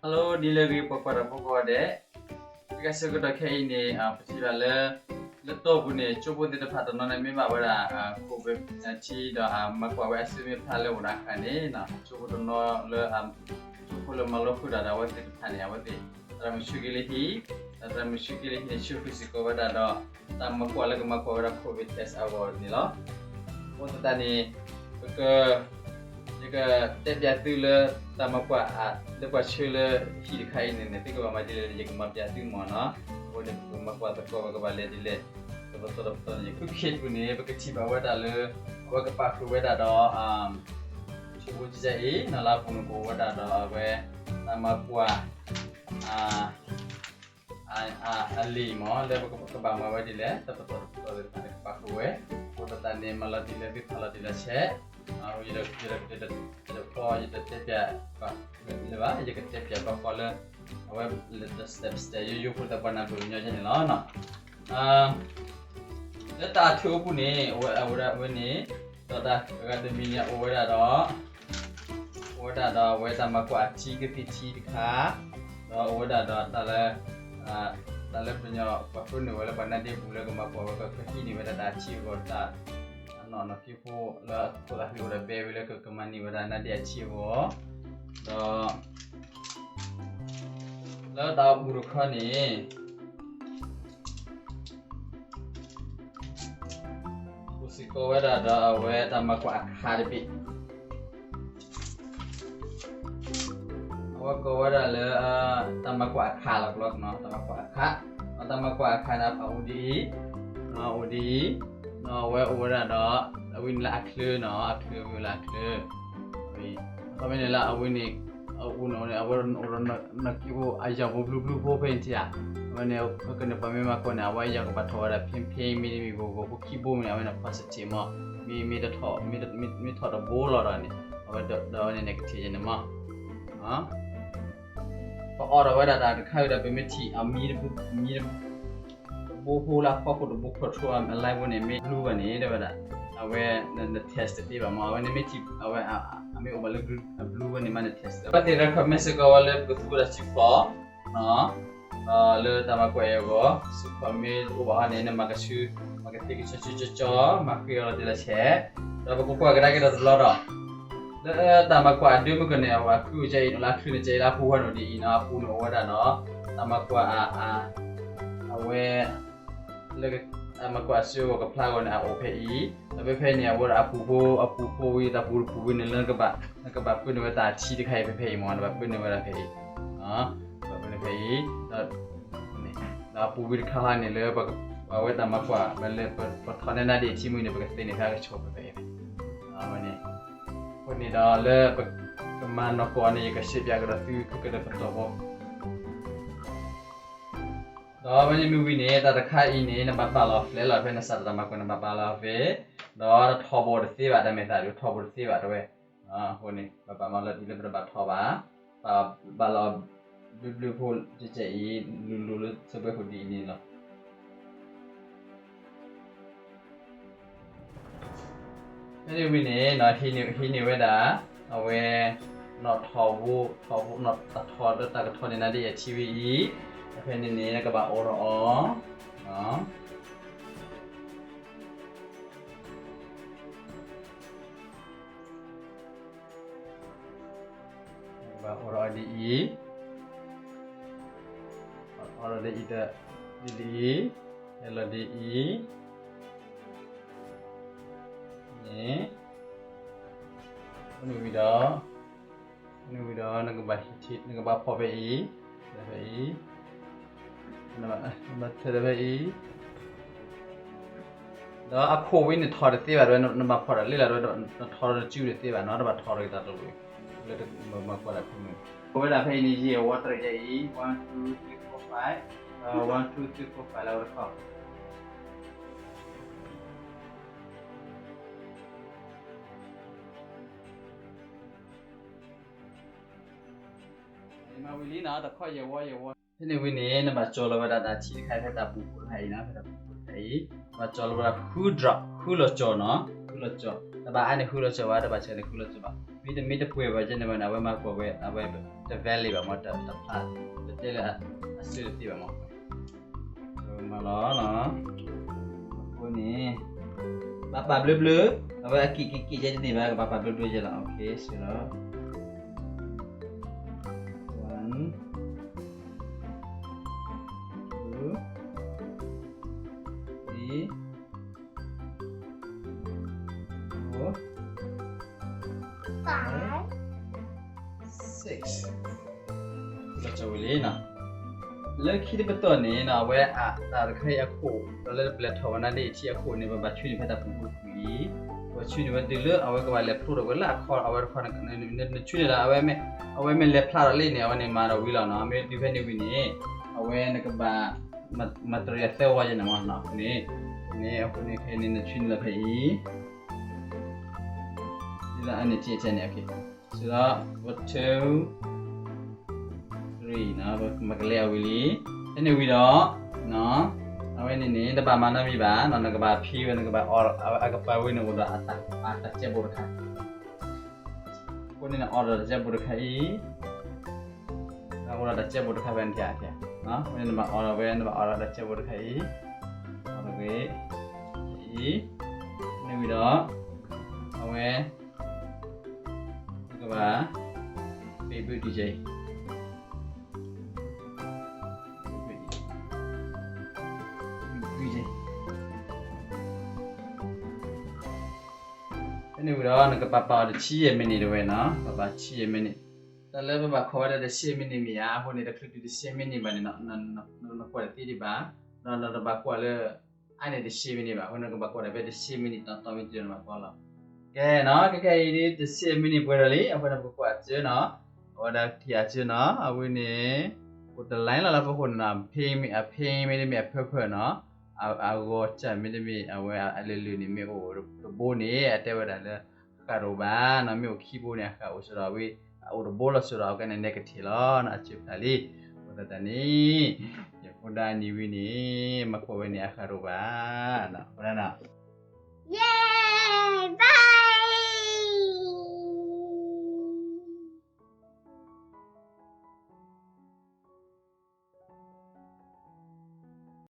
Hello ဒ်လဲၣ်ဂ့ၤ ပှၤကွၢ်တၢ်ဖိကိးဂၤဒဲး, တဂၤဆၢကတီၢ်ခဲအံၤန့ၣ် ပထံၣ်ဘၣ်လၢ လၢတီၢ်ပူၤန့ၣ် ကၠိဖိသ့ၣ်တဖၣ်တနီၤန့ၣ် မ့ၢ်ဘၣ်ဝဲဒၣ် COVID nineteen ဒီးမၤကွၢ်ဝဲအစုမ့ၢ်ဖျါလၢအိၣ်ဒီးအခါန့ၣ် ကၠိဖိတနီၤလၢ ကၠိဖိလၢမၤလိဃုာ်တၢ်ဒီးအဝဲသ့ၣ်တဖၣ်န့ၣ် အဝဲသ့ၣ် သရၣ်မုၣ်ဆူက့လၢဟံၣ်, ဒီးသရၣ်မုၣ်ဆူက့လၢဟံၣ်န့ၣ် ဆှၢဃုာ်စ့ၢ်ကီးဝဲဒၣ်ဒီး တၢ်မၤကွၢ်လၢကမၤကွၢ်ဝဲဒၣ် COVID test အဂီၢ်န့ၣ်လီၤ. အဃိသတးန့ၣ် ပက ယကတဲပၠးသုလၢတၢ်မၤကွၢ် လၢပှၤဆှၢလၢဟံၣ်တခါအံၤန့ၣ်န့ၣ် သုကဘၣ်မၤဒ်လဲၣ်န့ၣ် ယကမၤပၠးသုမ့ၢ်နီၤ. အဃိန့ၣ် ပကမၤကွၢ်သကိးပကဘၣ်လဲၤဒ်လဲၣ် တပတီၢ်တပတီၢ်န့ၣ် ယ Q-Kit ပူၤန့ၣ် ပကထံၣ်ဘၣ်ဝဲဒၣ်လၢ အဝဲကပာ်ဃုာ်ဝဲဒၣ်ဒီး ဆၢဖိကဲအံၤ နလါပူၤန့ၣ်ကအိၣ်ဝဲဒၣ်ဒီးအဝဲ တၢ်မၤကွၢ် အလံာ်မ့ၢ် လၢပကဘၣ်မၤဝဲဒ်လဲၣ် တပတီၢ်တပတီၢ်သ့ၣ်တဖၣ်န့ၣ် ကပာ်ဃုာ်ဝဲ, အဃိသတးန့ၣ် မၤလီၤတံၢ်လၢသုဖးလီၤတံၢ်လီၤဆဲး, ယတ ယတ ယတတဲပၠးဘၣ်, ယကတဲပၠးဘၣ်ဃီလၢ အဝဲလၢ step step ယိယိဖိသပှၢ်နၢ်ပၢၢ်ကညီယဲန့ၣ်လီၤ. လၢတၢ်အထၢၣ်အိၣ်ပူၤန့ၣ် အဝဲဒၣ်ဝဲန့ၣ် ဒီးတၢ်ဂၤတမံၤန့ၣ် အိၣ်ဝဲဒၣ်ဒီး အိၣ်ဝဲဒၣ်ဒီးအဝဲတၢ်မၤကွၢ်အထံကသံၣ်ထံတခါ, ဒီးအိၣ်ဝဲဒၣ်ဒီးတၢ်လၢ တၢ်လၢပှၤကညီပှၤဃုန့ၢ်ဝဲလၢပှၤနါဒ့ပူၤလၢကမၤကွၢ်ဝဲကဟံးန့ၢ်ဝဲဒၣ်တၢ်အထံအဂီၢ် တၢ်အနီၣ်နီၣ်က့ဖိလၢအခိၣ်သးဃံအိၣ်ဒီးဘဲဝံၤလၢကကမၤန့ၢ်ဝဲဒၣ်နါဒ့အထံအဂီၢ်, ဒီး လၢတၢ်အိၣ်ပူၤတခီန့ၣ် အိၣ်စ့ၢ်ကီးဝဲဒၣ်ဒီးအဝဲတၢ်မၤကွၢ်အခးတဘ့ၣ်, အဝဲကိးဝဲဒၣ်လၢ တၢ်မၤကွၢ်အခးလီၤကလီကနီၤ တၢ်မၤကွၢ်အခး, ဒီးတၢ်မၤကွၢ်အခးန့ၣ် အအိၣ်ဒ်အံၤ, အိၣ်ဒ်အံၤ, ဒီးအဝဲအိၣ်ဝဲဒၣ်ဒီး အဝဲန့ၣ်လၢအချၢနီၤ အချၢဝဲလၢအချၢ အခီပညီန့ၣ်လၢအဝဲန့ၣ် အအိၣ်န့ၣ် အဝဲအိၣ်ဒီးနက့ဖိအယီၢ်ဖိဘျုးဘျုးဖိဖဲန့ၣ်ထံၣ်ဧါ, အဝဲန့ၣ် ပကန့ၣ်ပှၤမ့ၢ်မၤကွၢ်န့ၣ် အဝဲအယီၢ်ကဘၣ်ထီၣ်ဝဲဒၣ် pink pink မ့တမ့ၢ်ဂီၤဂီၤဖိခံဘိမ့ၢ်န့ၣ် အဝဲန့ၣ် positive မ့ၢ်, မ့ၢ် မ့ၢ်တထီၣ် မ့ၢ်ထီၣ်တဘိလီၤဒီးန့ၣ် အဝဲဒီးအဝဲန့ၣ် negative ယဲန့ၣ်မ့ၢ် ပအီၣ်ထီၣ်ဝဲဒၣ်တၢ်တခါဝံၤဒီး ပမ့ၢ်ထံၣ်အမံတဘိ မံတဘိ တဘိဖိလၢအဖီခိၣ်တဘိ control အ line ဖိန့ၣ် မ့ၢ် blue ဘၣ်န့ၣ် တဲဝဲဒၣ် အဝဲ န test တသ့ဘၣ်မ့ၢ် အဝဲန့ၣ်မ့ၢ်ထံၣ် အဝဲ အမ့ၢ်အိၣ်ဘၣ်လၢ blue ဝဲန့ၣ်မး န test အဝဲသ့ၣ် recommend စ့ၢ်ကီးဝဲလၢပကသူဝဲဒၣ်စုဖီၣ် လၢတၢ်မၤကွၢ်အံၤအဂီၢ် စုဖီၣ်မ့ၢ်အိၣ်ဘၣ်ဟီန့ၣ် နမၤကဆူ မၤကသ့ကဆူကၠီကၠီ မၤဃ့အီၤလီၤတံၢ်လီၤဆဲး ဒီးပကကွၢ်ကဒါက့ၤဒီးတဘျီဒီး လၢတၢ်မၤကွၢ်အဒၢမုၢ်ကန့ၣ် အဝဲအခုအကဲအံၤန့ၣ် လၢအချုးန့ၣ်ကဲအံၤလၢအပူၤဝဲန့ၣ်ဒ်အံၤနီၤ အပူၤန့ၣ်အိၣ်ဝဲဒၣ်ဒီး တၢ်မၤကွၢ် အဝဲ လၢတၢ်မၤကွၢ်အစုအဂီၢ်ကဖျါအဂီၢ်န့ၣ် အအိၣ်ဖဲအံၤ ဒီးဖဲဖဲအံၤန့ၣ် အဝဲဒၣ်အပူၤဖိ အပူၤဖိဝံၤ တၢ်ပူၤတပူၤဝံၤန့ၣ် လၢနကဘၣ် နကဘၣ်ပၢနုာ်ဝဲတၢ်ထံတခါအံၤဖဲဖဲအံၤမ့ၢ် နဘၣ်ပၢနုာ်ဝဲဒၣ်ဖဲအံၤ ဘၣ်ပၢနုာ်ဖဲအံၤ ဒီးအပူၤဝံၤတခါဟီန့ၣ် လၢပဝဲတၢ်မၤကွၢ် လၢပထီၣ်န့ၢ်နါဒ့အထံမုၢ်န့ၣ် ပကသ့န့ၢ်ဖဲအကဆှီဖဲဖဲအံၤ အဝဲန့ၣ် အဃိန့ၣ်ဒီးလၢပကမၤနီၢ်ကီၢ်န့ၣ် ယကရှဲပၠးကဒီးသုကဒီးပတီၢ်ဖိ ဒီးဝဲန့ၣ်မ့ၢ်ဝံၤန့ၣ် တၢ်တခါအံၤန့ၣ် နဘၣ်ပာ်လီၤအီၤဖျဲၣ်လီၤ ဖဲနစးထီၣ်တၢ်မၤကွၢ်န့ၣ် နဘၣ်ပာ်လီၤအီၤဖျဲၣ် ဒီးတထီၣ်ဘိတသ့ဘၣ် တၢ်မဲာ်သးဒုးထီၣ်ဘိတသ့ဘၣ်တဲဝဲ အဃိန့ၣ် ပဘၣ်မၤလီၤတံၢ်လၢပတဘၣ်ထီၣ်ဘၣ် ပဘၣ်လီၤဘျုးဘျုးဖိကဲကဲအံၤ လူၤလူၤလၢဆၢပှဲၤခိၣ်ဒ်အံၤန့ၣ်လီၤ. ဖဲန့ၣ်ဝံၤန့ၣ် ဟံးန့ၢ်ဝဲဒၣ် အဝဲ နီၣ်ထီၣ်ဘိ ထီၣ်ဘိ အထီၣ်လၢတၢ်ကထီၣ်န့ၢ်နါဒ့အထံဝဲအံၤ ဖဲန့ၣ်န့ၣ် နကဘၣ်အိးထီၣ်အီၤ ဘၣ်အိးထီၣ်အီၤဒ်အံၤ, အိးထီၣ်ဒ်အံၤ, ဒ်အံၤ, ဟဲလီၤဒ်အံၤ, န့ၣ်, အိၣ်န့ၣ်ဝံၤဒီး, အိၣ်န့ၣ်ဝံၤဒီး နကဘၣ်ဟံးထံ နကဘၣ်ဖီၣ်ဖဲအံၤ, ဖဲအံၤ, နဘၣ်ထၢဒီးဖဲအံၤ ဒီးအခိၣ်ဝံၤန့ၣ်ထီၣ်တသ့ဘၣ် နဘၣ်ဖီၣ်တၢ်လံလၢ နထီၣ်ဒီးစုတသ့ဘၣ်နီၤ တဘၣ်ထီၣ်ဒီးတၢ်တလီၤ လၢမၤကွၢ်တၢ်ဖဲန့ၣ် အဝဲဒၣ်ဖဲအံၤန့ၣ် ယဲၢ်ဝီတရံးယဲအံၤ one two three four five, one two three four five လၢဝဲတခီ မၤဝံၤလံနီၤ တခီယဲၢ်ဝီယဲၢ်ဝီ ဖဲန့ၣ်ဝံၤန့ၣ် နဘၣ်ကၠီလီၤဝဲဒၣ်တၢ်ထံတခါအံၤ ဖဲတၢ်ပူၤဖိတခါအံၤနီၤ ဖဲတၢ်ပူၤဖိတခါအံၤ ဘၣ်ကၠီလီၤဝဲဒၣ်ဃု drop ဃုလီၤကၠီနီၤ ဃုလီၤကၠီ တဘၣ်အါန့ၢ်ဃုလီၤစၢၤဘၣ်, တဘၣ်ဆၢန့ၢ်ဃုလီၤစၢၤဘၣ်. မ့တမ့ၢ်တပှဲၤဘၣ်ကဲန့ၣ်ဘၣ်န့ၣ် အဝဲမၤကွၢ်ဝဲ အဝဲတ valid ဘၣ်မး, တ တဖျါ တတဲလၢအစၢတသ့ဘၣ်မး. မၤလီၤနီၤ. အဃိန့ၣ် ဘၣ်ပာ်ဘျၢဘျၢ, အဝဲအက့ၣ်က့ၣ်က့ၣ်ကဲတန့ၢ်ဘၣ်, ကဘၣ်ပာ်ဘျၢဘျၢကဲလီၤ. စံးလီၤ one, two, three, four, five, six. လီၤစၢၤဝံၤလံနီၤ. လၢခံတပတီၢ်န့ၣ်နီၤ အဝဲအတၢ်တခါအံၤအခိၣ် ဒီးလၢပလဲၤထီၣ်ဝဲဒၣ်ဒ်အံၤထံအခိၣ်န့ၣ် ပဘၣ်ဆွံနုာ်ဖဲတၢ်ပူၤကွံာ်အံၤ, ပဘၣ်ဆွံနုာ်ဝဲတုၤလၢအဝဲကဘၣ်လဲၤဖျိထီၣ်ဝဲလၢအခီၣ်အဝဲတခီန့ၣ်, နဆွံနုာ်ဒီး အဝဲမ့ၢ်လဲၤဖျါထီၣ်လံန့ၣ် အဝဲန့ၣ်မၤဒီးဝံၤလီၤနီၤ. မ့ၢ်တုၤဖဲန့ၣ်ဝံၤန့ၣ် အဝဲနကဘၣ် မၤတရံးအသၢဝီယဲန့ၣ်မးနီၤ. အဃိန့ၣ် အဃိန့ၣ်ခဲအံၤန့ၣ် နဆွံနုာ်လီၤဖဲအံၤ, ဒ်လၢအန့ၣ်ထံအထဲန့ၣ်, စံးလီၤ one, two, three နီၤ, ပမၤကလဲအီၤဝံၤလံ. ဖဲန့ၣ်ဝံၤဒီး အဝဲန့ၣ်န့ၣ် တဘၣ်မၤနီတမံၤဘၣ်နီၤ, နကဘၣ်ဖံးဝဲ နကဘၣ်အီၣ် အကပၤဝံၤန့ၣ်အိၣ်ဒီးအတၢ်ကဲဘိတခါ, အဃိန့ၣ်နအီၣ်ဒီးတၢ်ကဲဘိတခါအံၤ, အိၣ်ဒီးတၢ်ကဲဘိတခါဖဲန့ၣ်, အဃိန့ၣ်နဘၣ်အီၣ်ဒီးဝဲ နဘၣ်အီၣ်ဒီးတၢ်ကဲဘိတခါအံၤ, အီၣ်ဒီးဝဲအံၤ, န့ၣ်ဝံၤဒီး အဝဲ နကဘၣ် favorite DJ, ဖဲန့ၣ်ဝံၤဒီး နကပာ်ပာ်အီၤတဆံယဲၢ်မံးနံးတဝဲနီၤ, ပာ်ပာ်ဆံယဲၢ်မံးနံး, တၢ်လၢပဘၣ်ခိးဝဲဒၣ်တဆံမံးနံးမ့ၢ်ဧါ, အဃိန့ၣ် တချုးတုၤတဆံမံးနံးဘၣ်န့ၣ် နကွၢ်တသ့ဒံးဘၣ်, ဒီးနတဘၣ်ကွၢ်လၢ အါန့ၢ်တဆံမံးနံးဘၣ်, အဃိန့ၣ် နကဘၣ်ကွၢ်ဒၣ်ဖဲတဆံမံးနံးတီတီမ့ၢ်တုၤလီၤ နဘၣ်ကွၢ်လီၤ. ကဲနီၤ, ခဲခဲအံၤဒ်တဆံမံးနံးပှဲၤဒီးလံ, အဃိန့ၣ် ပကကွၢ်အစၢနီၤ, အဝဲဒၣ်ထံၣ်အစၢနီၤ, အဝဲန့ၣ် အိၣ်တလါလီၤလၢပဃိန့ၣ်နီၤ, အ pink မ့တမ့ၢ်အ purple နီၤ, အဂီၤစၢ်မ့တမ့ၢ် အဝဲအလုၢ်လုၢ်န့ၣ် မ့ၢ်အိၣ်တဘိန့ၣ် အတဲဝဲဒၣ်လၢ ဃၣ်တအိၣ်ဘၣ်နီၤ, မ့ၢ်အိၣ်ခံဘိန့ၣ် အဃၣ်အိၣ်စ့ၢ်ဒီးဝဲ, အအိၣ်တဘိလီၤစ့ၢ်ဒီး အကဲန့ၣ် negative လီၤနီၤ, အစၢဖျါလံ. အဃိသတးန့ၣ် ယဖိဒါနံၤဝံၤန့ၣ် မၤကွၢ်ဝဲန့ၣ် အဃၣ်တအိၣ်ဘၣ်နီၤ, အဃိဒၣ်နီၤ, ယဲ, bye.